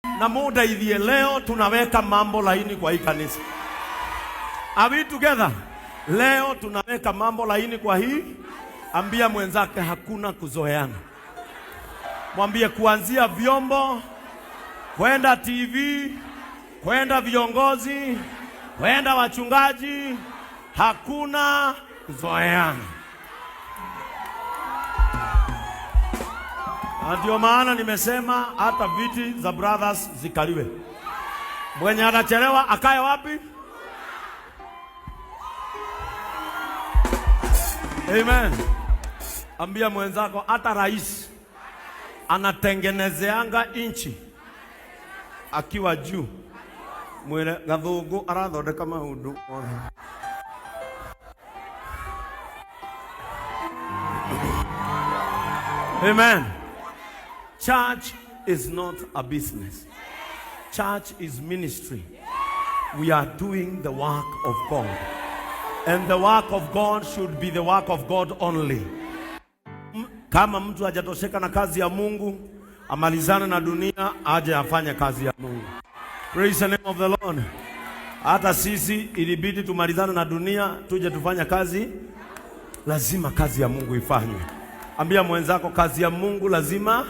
Na muda ithie leo tunaweka mambo laini kwa hii kanisa. Are we together? Leo tunaweka mambo laini kwa hii. Ambia mwenzake hakuna kuzoeana. Mwambie kuanzia vyombo kwenda TV, kwenda viongozi, kwenda wachungaji, hakuna kuzoeana. Na ndio maana nimesema hata viti za brothers zikaliwe. Mwenye anachelewa akae wapi? Amen. Ambia mwenzako hata rais anatengenezeanga inchi akiwa juu. Mwire Gathungu arathondeka maundu mothe. Amen. Church is not a business. Church is ministry. We are doing the work of God. And the work of God should be the work of God only. Kama mtu hajatosheka na kazi ya Mungu, amalizane na dunia, aje afanye kazi ya Mungu. Praise the name of the Lord. Hata sisi ilibidi tumalizane na dunia, tuje tufanye kazi. Lazima kazi ya Mungu ifanywe. Ambia mwenzako kazi ya Mungu lazima.